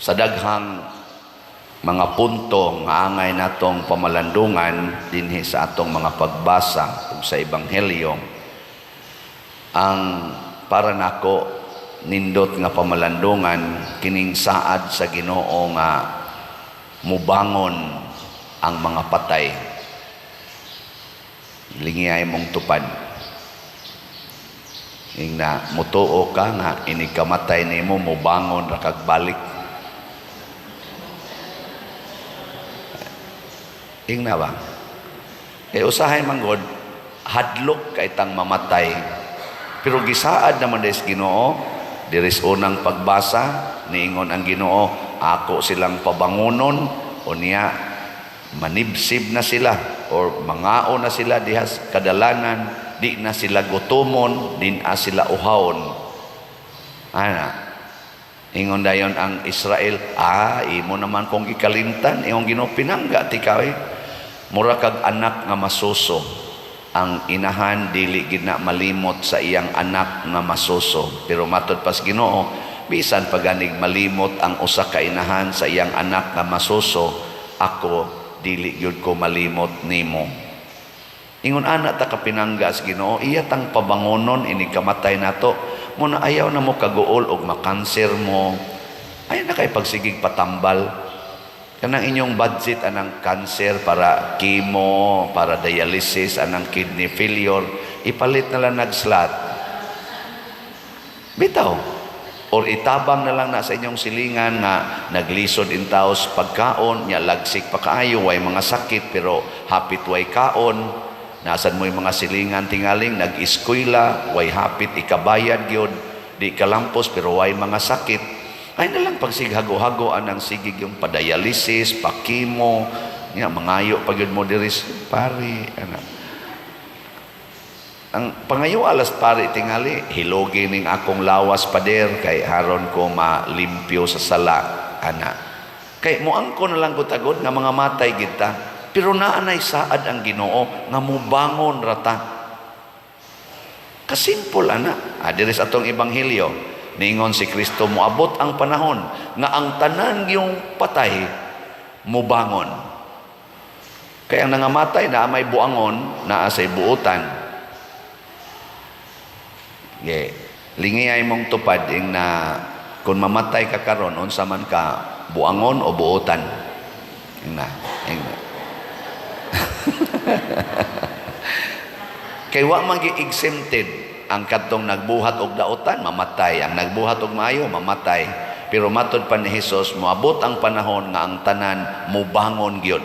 Sa daghang mga punto nga angay natong pamalandungan dinhi sa atong mga pagbasa ug sa Ebanghelyo, ang para nako nindot nga pamalandungan kining saad sa Ginoo nga mubangon ang mga patay. Lingiyay mong tupad. Ing na mutuo ka nga inig kamatay nimo mubangon ra kag balik. Ing na ba? Kay usahay man gud hadlok kay tang mamatay. Pero gisaad naman des Ginoo diris unang pagbasa, niingon ang Ginoo, ako silang pabangonon, unya manibsib na sila or mangao na sila diha sa kadalanan, di na sila gutomon, di na sila uhawon. Ana, ingon dayon ang Israel, imo naman kong gikalimtan, imong Ginoo, pinangga ti ka eh. Mura kag anak nga masuso. Ang inahan dili gid na malimot sa iyang anak nga masuso. Pero matod pas Ginoo, bisan paganig malimot ang usa ka inahan sa iyang anak nga masuso, ako dili gyud ko malimot nimo. Ingon ana ta kapinangga sa Ginoo, iya tang pabangonon ini kamatay nato. Muna ayaw na mo kaguol og makanser mo. Ayaw na kay pagsigig patambal. Kanang inyong budget anang cancer para chemo, para dialysis, anang kidney failure, ipalit na lang nag-slot. Bitaw. Or itabang na lang na sa inyong silingan nga naglisod in taos pagkaon, nya lagsik pa kaayo, way mga sakit, pero hapit way kaon. Nasan mo yung mga silingan tingaling, nag-eskwela, way hapit ikabayad gyud, di kalampos, pero way mga sakit. Ay na lang pagsighago-hago anang sigig yung padialysis, pakimo, nya mangayo pa gyud mo diri pare, ana. Ang pangayo alas pare tingali, hilogi ning akong lawas, pader, kay haron ko malimpyo sa sala, ana. Kay moangko na lang ko tagod nga mga matay kita, pero naanay saad ang Ginoo nga mubangon rata. Kasimpol ana. Diri sa atong ebanghelyo, niingon si Kristo, moabot ang panahon nga ang tanan yung patay mubangon. Kaya ang nangamatay na may buangon, naa say buotan. Ge, lingiyay mong tupad ing na kung mamatay ka karon, unsa man ka, buangon o buotan? Ing na, ing na. Kay wa man gi-exempted ang kadtong nagbuhat og dautan, mamatay. Ang nagbuhat og maayo, mamatay. Pero matod pa ni Hesus, moabot ang panahon nga ang tanan mubangon gyud.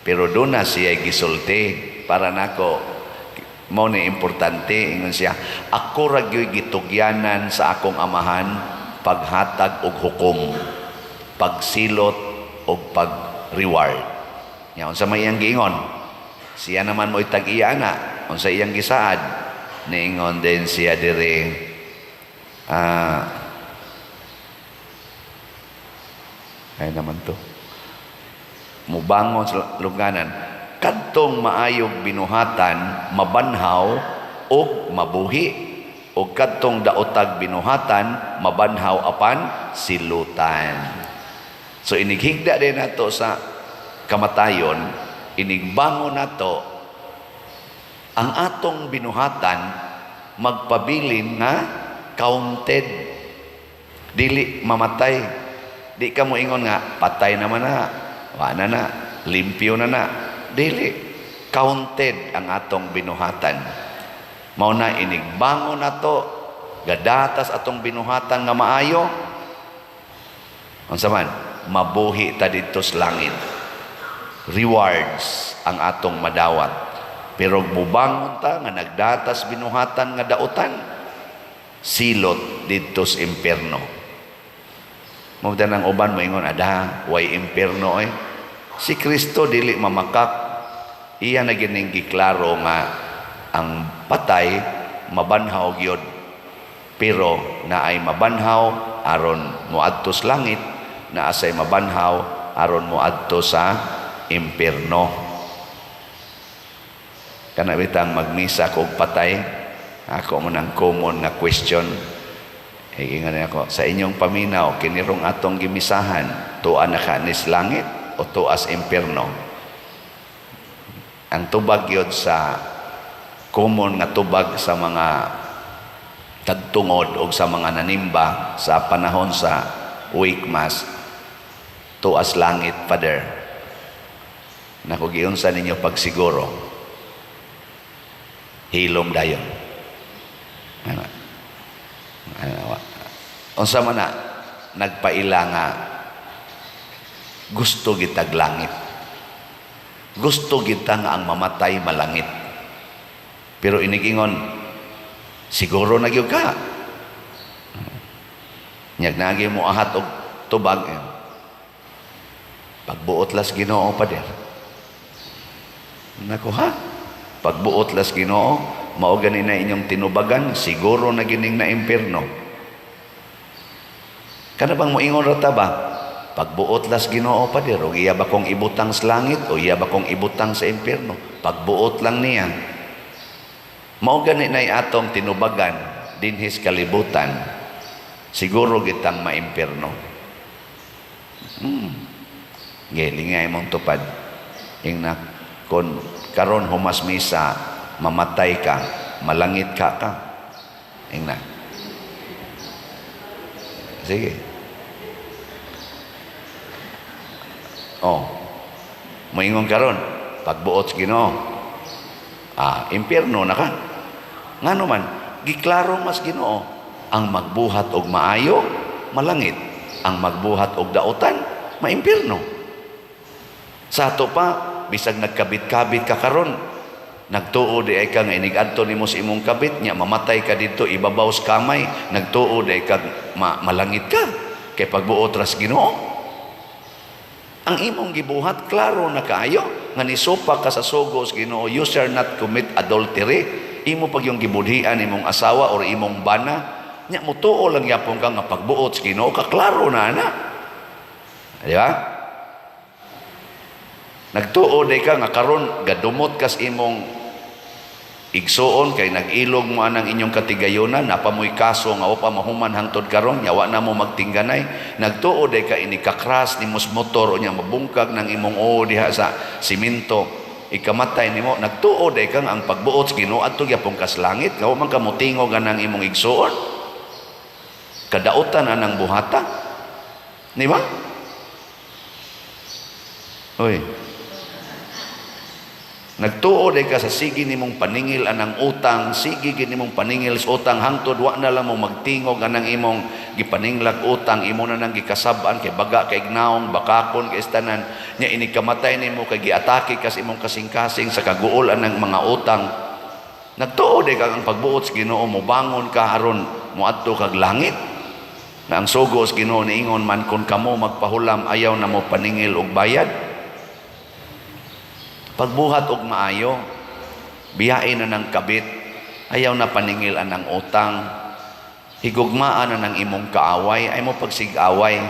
Pero doon na siya gisulti para nako mao ni importante. Ingon siya, ako ra gyud gitugyanan sa akong amahan paghatag og hukom, pagsilot og pag-reward. Nya unsa may iyang giingon? Siya naman mo'y tag-iya na. Unsa iyang gisaad? Niingon din siya diri, ay naman to, mubangon sa lungganan, kadtong maayog binuhatan mabanhaw og mabuhi, og kadtong daotag binuhatan mabanhaw apan silutan. So inighigda din nato sa kamatayon, inigbangon nato ang atong binuhatan, magpabilin nga counted, dili mamatay. Di ka mo ingon nga patay naman na, wa na na, limpyo na na. Dili, counted ang atong binuhatan. Mao na inigbangon nato, gadatas atong binuhatan nga maayo, unsa man mabuhi ta didto sa langit, rewards ang atong madawat. Pero mubangon ta nga nagdatas binuhatan nga dautan, silot didto sa impierno. Mao ang uban moingon, ada way impierno eh. Si Kristo dili mamakak. Iya na gining giklaro nga ang patay mabanhaw gyud. Pero naay mabanhaw aron moadto sa langit, naa say mabanhaw aron moadto sa impierno. Kana bitang magmisa kog patay, ako mo nang common nga question. Ingon ako, sa inyong paminaw, kinirong atong gimisahan, tua na ka nis langit o tuas impierno? Ang tubag yun sa common nga tubag sa mga tagtungod o sa mga nanimba sa panahon sa wake mass, tuas langit, Father. Naku, giunsa ninyo pagsiguro? Hilom dayon. Ano? Ano? Unsa man na nagpaila nga gusto gitag langit? Gusto kita nga ang mamatay malangit. Pero inigingon, siguro na gyud ka. Nyag nagi mo ahat og tubag. Pagbuot las Ginoo, Pader. Nako ha? Pagbuot las Ginoo, mao gani na inyong tinubagan, siguro na gining na impierno. Kana bang moingon ra ta ba? Pagbuot las Ginoo, Pader, og iya ba kong ibutang sa langit o iya ba kong ibutang sa impierno? Pagbuot lang niya. Mao gani na atong tinubagan dinhis kalibutan, siguro gitang maimpierno. Gilingay mong tupad. Ingna kon karon humas misa mamatay ka, malangit ka ka? Ingna. Sige. Oh. Moingon karon, pagbuot sa Ginoo. Ah, impierno na ka. Ngano man, giklaro mas Ginoo, ang magbuhat og maayo, malangit. Ang magbuhat og dautan, maimpierno. Sa ato pa, bisag nagkabit-kabit ka karon, nagtuo di ay ka nga inig-adto nimo sa imong kabit nya mamatay ka didto ibabaw sa kamay, nagtuo di ay ka malangit ka kay pagbuot ras Ginoo. Ang imong gibuhat klaro na kaayo nga nisupak ka sa sugo sa Ginoo, you shall not commit adultery. Imo pag yung gibudhian imong asawa or imong bana, nya mutuo lang yapon ka nga pagbuot sa Ginoo ka, klaro na ana. Di ba? Nagtuo day ka nga karon gadumot kas imong igsuon kay nag-ilog mo anang inyong katigayonan, napamoy kaso nga wa pa mahuman hangtod karon, nya wa na mo magtingganay. Nagtuo day ka ini kakras nimo sa motor unya mabungkag ng imong oo diha sa simento, ikamatay nimo, nagtuo day ka nga ang pagbuot sa Ginoo adto gyapon kas langit, nga wa man ka motingog anang imong igsuon, kadautan anang buhata, di ba? Oy. Nagtuo day ka sa sige nimong paningil anang utang, sige gid nimong paningil sa utang hangtod wa na lang mo magtingog anang imong gipaninglag utang, imo na nang gikasab-an kay baga kay gnaong bakakon kay istanan nya ini kamatay nimo kay giatake kas imong kasing-kasing sa kaguol anang mga utang. Nagtuo day ka ang pagbuot sa Ginoo mobangon ka aron moadto kag langit. Na ang sugo sa Ginoo niingon man kon kamo magpahulam ayaw na mo paningil og bayad. Pagbuhat og maayo, biyain na ng kabit, ayaw na paningil anang utang, higugmaan na ng imong kaaway, ay mo pagsigaway.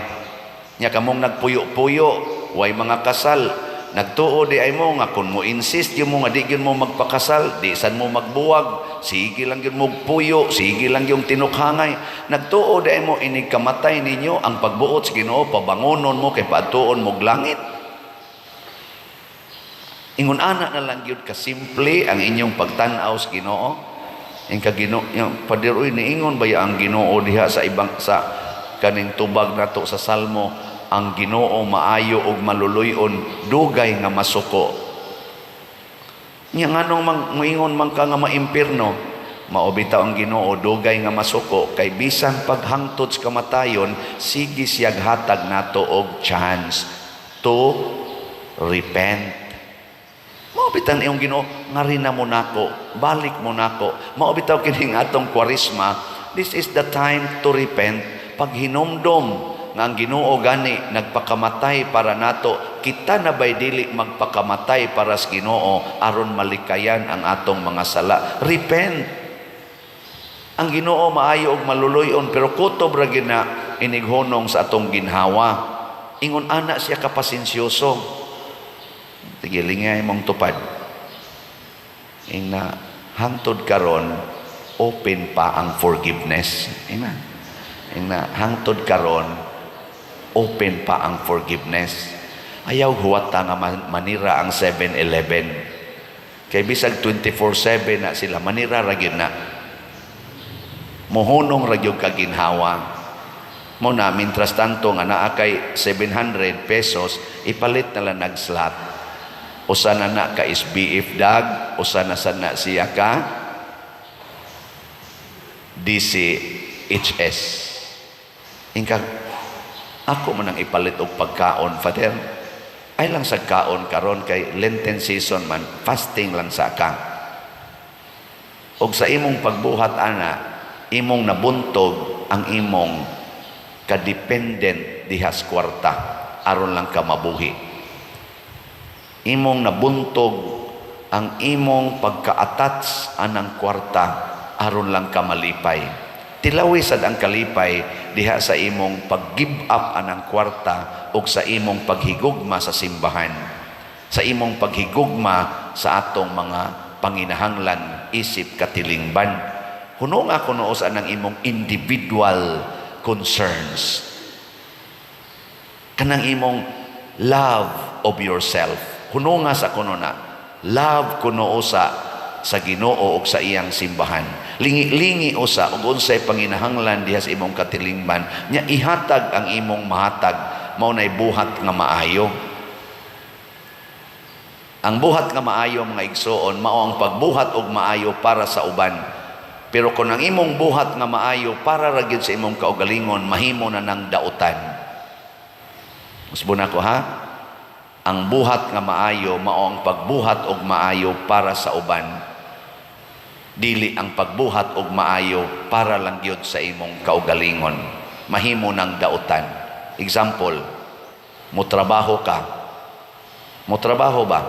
Nya kamong nagpuyo-puyo, way mga kasal, nagtuo di ay mo nga kung mo insist yung mo nga di gyud mo magpakasal, di san mo magbuwag, sige lang gyud mo puyo, sige lang yung tinukhangay. Nagtuo di ay mo inig kamatay ninyo ang pagbuot sa Ginoo, pabangonon mo kay paadtuon mo langit. Ingon ana na lang gyud kasimple ang inyong pagtan-aw sa Ginoo. Ing ka Ginoo, yung pader uy niingon ba ya ang Ginoo diha sa ibang sa kaning tubag nato sa Salmo, ang Ginoo maayo ug maluluy-on, dugay nga masuko. Nya nganong mang moingon man ka nga maimpierno? Mao bitaw ang Ginoo dugay nga masuko kay bisan paghangtod sa kamatayon sige siyag hatag nato og chance to repent. Mao bitaw iyong Ginoo ngari na mo nako, balik mo nako. Mao bitaw kining atong Kwaresma, this is the time to repent. Paghinumdom nga ang Ginoo gani nagpakamatay para nato, kita na bay dili magpakamatay para sa Ginoo aron malikayan ang atong mga sala. Repent. Ang Ginoo maayo og maluluy-on pero kutob ra gyud na inighunong sa atong ginhawa. Ingon ana siya kapasensyoso. Sige, lingay mong tupad. Ingna, hangtod karon, open pa ang forgiveness. Amen. Ingna hangtod karon open pa ang forgiveness. Ayaw huwata nga manira ang 7-Eleven. Kay bisag 24/7 na sila, manira ra gyud na. Mohunong ra gyud ka ginhawa. Mo na, mintras tanto nga naa kay 700 pesos, ipalit na lang nag-slot. Usa na na ka SBF dag, usa na sa na siya ka DCHS. Ingka, ako man ang ipalit og pagkaon, Father. Ay lang sa kaon karon kay Lenten season man, fasting lang sa ka. Og sa imong pagbuhat ana, imong nabuntog ang imong kadependent dihas kwarta aron lang ka mabuhi. Imong nabuntog ang imong pagka-attach anang kwarta aron lang ka malipay. Tilawi sad ang kalipay diha sa imong pag-give up anang kwarta ug sa imong paghigugma sa simbahan. Sa imong paghigugma sa atong mga panginahanglan isip katilingban. Huno nga kuno sa anang imong individual concerns. Kanang imong love of yourself. Huno nga sa kuno na. Love kuno sa Ginoo ug sa iyang simbahan. Lingi-lingi usa ug unsay panginahanglan diha sa imong katilingban nya ihatag ang imong mahatag, mao nay buhat nga maayo. Ang buhat nga maayo, mga igsoon, mao ang pagbuhat og maayo para sa uban. Pero kung ang imong buhat nga maayo para ra gyud sa imong kaugalingon, mahimo na ng dautan. Usbon ako ha. Ang buhat nga maayo mao ang pagbuhat og maayo para sa uban. Dili ang pagbuhat og maayo para lang gyud sa imong kaugalingon. Mahimo ng dautan. Example, mo trabaho ka. Mo trabaho ba?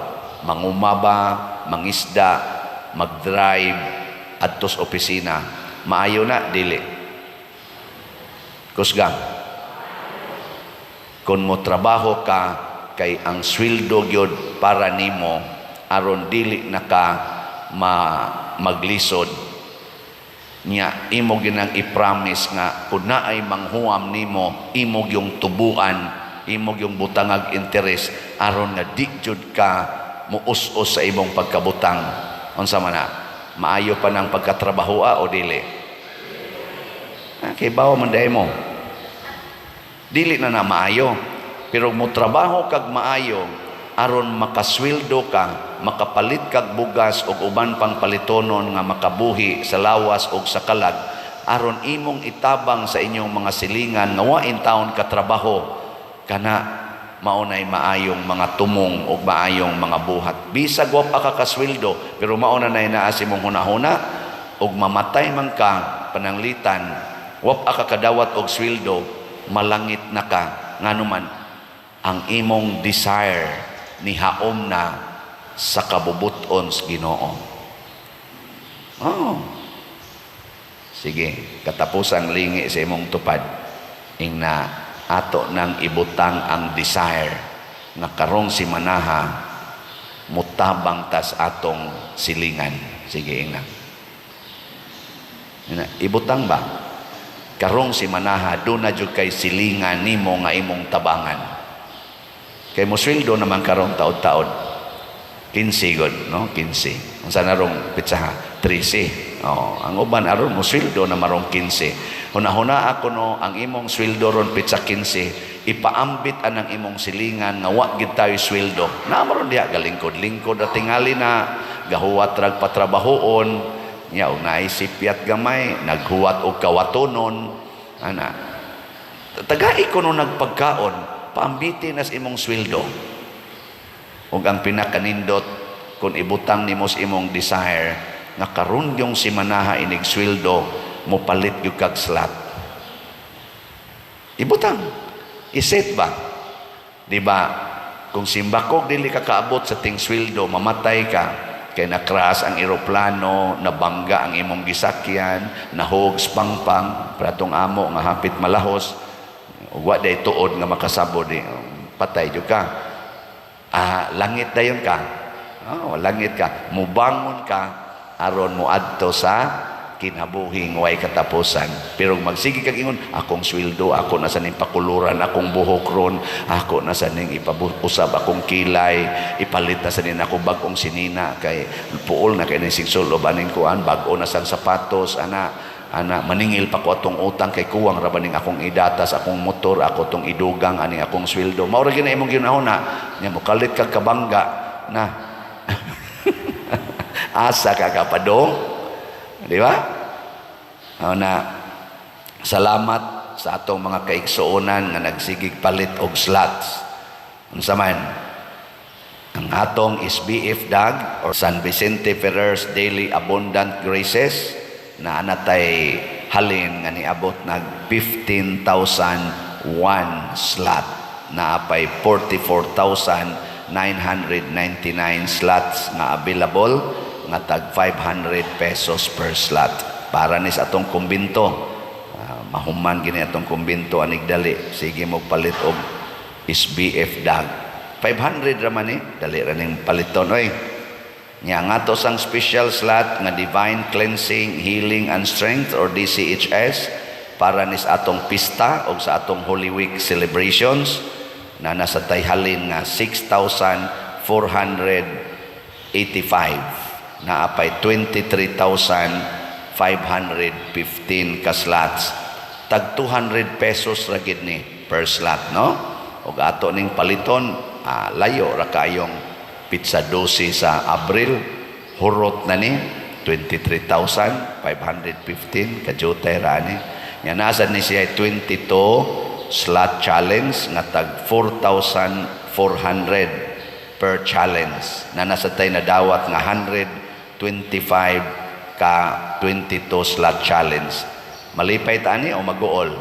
Manguma ba, mangisda, mag-drive, adtos opisina. Maayo na, dili? Kusga. Kung mo trabaho ka, kay ang sweldo gyud para nimo aron dili na ka maglisod nya, imo ginang i-promise nga kung naay manghuam nimo, imo gyung tubuan, imo gyung butangag interes aron nga di jud ka muus-us sa imong pagkabutang. Unsa man na, maayo pa ng pagkatrabahoa o dili? Ah, kay bawo man diay mo, dili na na maayo. Pero mo trabaho kag maayo aron makasweldo ka, makapalit kag bugas ug uban pang palitonon nga makabuhi sa lawas ug sa kalag, aron imong itabang sa inyong mga silingan nga wa intaon ka trabaho kana, mao nay maayong mga tumong ug maayong mga buhat. Bisag wa pa ka kasweldo, pero mao na nay naa sa imong hunahuna, ug mamatay man ka pananglitan wa pa ka kadawat og sweldo, malangit na ka, ngano man ang imong desire nihaom na sa kabubuton sa Ginoo. Oh. Sige, katapusang lingi sa imong tupad. Ingna ato nang ibutang ang desire nga karong simanaha mutabang tas atong silingan. Sige, ingna. Ingna, ibutang ba? Karong simanaha duna jud kay silingan nimo nga imong tabangan. Kay mo sweldo naman karong taod-taod. 15 god, no? 15. Unsa na rong pitsaha? 13. Oh, ang uban aron mo sweldo na marong 15. Hunahuna ako no, ang imong sweldo ron pitsa 15, ipaambit anang imong silingan nga wa gid tayo sweldo. Naa maron diha galingkod-lingkod at tingali na gahuwat rag patrabahoon nya og naisipyat gamay, naghuwat og kawatonon ana. Tagai ko no nagpagkaon, paambiti nas imong sweldo. Ug ang pinakanindot kung ibutang nimo sa imong desire nga karon yung simanaha inig sweldo, mo palit gyud kag slot. Ibutang. Iset ba? Di ba? Kung simbakog dili ka kaabot sa ting sweldo, mamatay ka kay na-crash ang eroplano, nabangga ang imong gisakyan, nahogs pangpang, pratong amo nga hapit malahos, wa day tuod nga makasabod di, patay jud ka. Ah, langit dayon ka. Oh, langit ka. Mubangon ka aron moadto sa kinabuhi way katapusan. Pero magsige kag ingon, "Akong sweldo, ako na sa ning pakuluran akong buhok ron, ako na sa ning ipausab akong kilay, ipalit na sa ning ako bag-ong sinina kay puol na kay ning sigsulob aning kuan, bag-o na sang sapatos ana ana, maningil pa ko atong utang kay kuwang ra ba ning akong idata sa akong motor, ako tong idugang ani akong sweldo." Mao ra gyud na imong ginahuna nya, mokalit kag kabangga na, asa ka kapadong, di ba? Na salamat sa atong mga kaigsuonan nga nagsigig palit og slots. Unsa man ang atong SBF DAG or San Vicente Ferrer's Daily Abundant Graces na anatay halin nga niabot nag 15,001 slot, na apay 44,999 slots nga available nga tag 500 pesos per slot para ni sa atong kumbinto. Mahuman gini atong kumbinto anig dali, sige mo palit og SBF DAG. 500 ra man ni, dali ra ning paliton oy. Nya nga ato sang special slot nga Divine Cleansing, Healing and Strength or DCHS para nis atong pista o sa atong Holy Week celebrations na nasa tayhalin nga 6,485, na apay 23,515 ka slots, tag 200 pesos ra gid ni per slot, no? Ug ato ning paliton, layo ra kayong petsa 12 sa Abril, hurot na ni 23,515, kajutay ra ni. Nya nasa ni siya 22 slot challenge nga tag 4,400 per challenge, na nasa tay nadawat nga 125 ka 22 slot challenge. Malipay ta ani o maguol?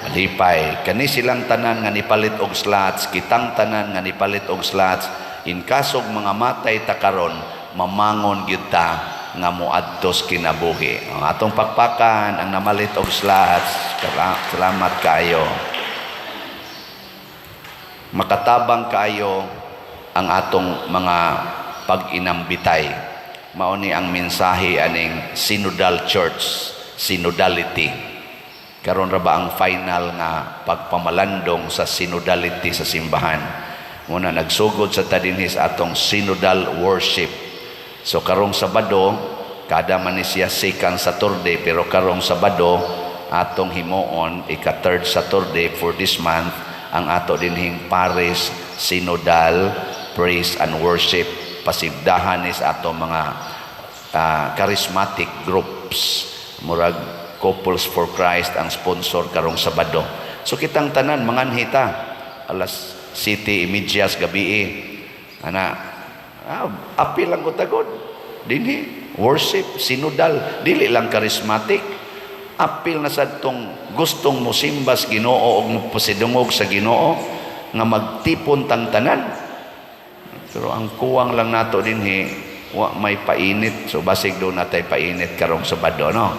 Malipay. Kani silang tanan nga nipalit og slots, kitang tanan nga nipalit og slots, in kasog mga matay ta karon, mamangon gyud ta nga moadtos kinabuhi. Ang atong pakpakan ang namalit og slots. Salamat kaayo. Makatabang kaayo ang atong mga pag-inambitay. Mao ni ang mensahe aning Synodal Church, synodality. Karon ra ba ang final nga pagpamalandong sa synodality sa simbahan? Muna nagsugod sa ta dinhi sa atong synodal worship. So karong Sabado, kada man ni siya second Saturday, pero karong Sabado atong himuon, ika third Saturday for this month, ang ato dinhing Paris Synodal Praise and Worship. Pasigdahan is ato mga charismatic groups, murag Couples for Christ ang sponsor karong Sabado. So kitang tanan manganhita alas 7:30 gabi ana. Apil lang ko tagod dinhi worship synodal, dili lang charismatic, apil na sad tong gustong mosimbas Ginoo og mopasidungog sa Ginoo nga magtipon tang tanan. Pero ang kuwang lang nato dinhi, wa may painit. So basig do natay painit karong Sabado, no?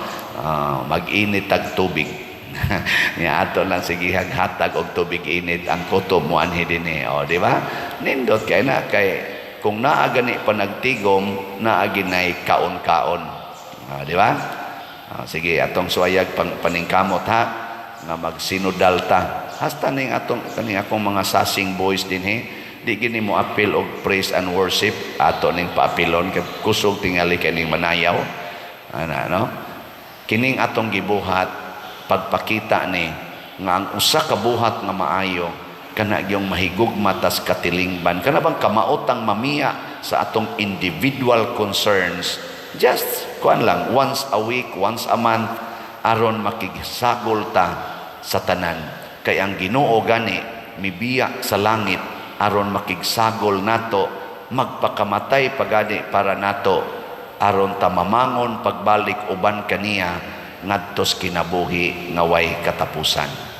Mag-init tag tubig. Nya ato lang sige hatag og tubig init ang kutob mo anhi dinhi. O, di ba? Nindot kay na kay kung naa gani pa nagtigom, naa ginay kaon-kaon. Di ba? Sige, atong suwayag pang paningkamot ha nga magsinodal ta. Hasta ning atong kaning akong mga sasing boys dinhi, di gini mo apil og praise and worship, ato ning paapilon kay kusog tingali kay ning manayaw. Ana, no? Kining atong gibuhat, pagpakita ni nga ang usa ka buhat nga maayo kana gyung mahigugma tas katilingban, kana bang kamaotang mamiya sa atong individual concerns, just kuan lang, once a week, once a month, aron makigsagol ta sa tanan, kay ang Ginoo gani mibiya sa langit aron makigsagol nato, magpakamatay pagani para nato, aron ta mamangon pagbalik uban kaniya ngadtos kinabuhi nga way katapusan.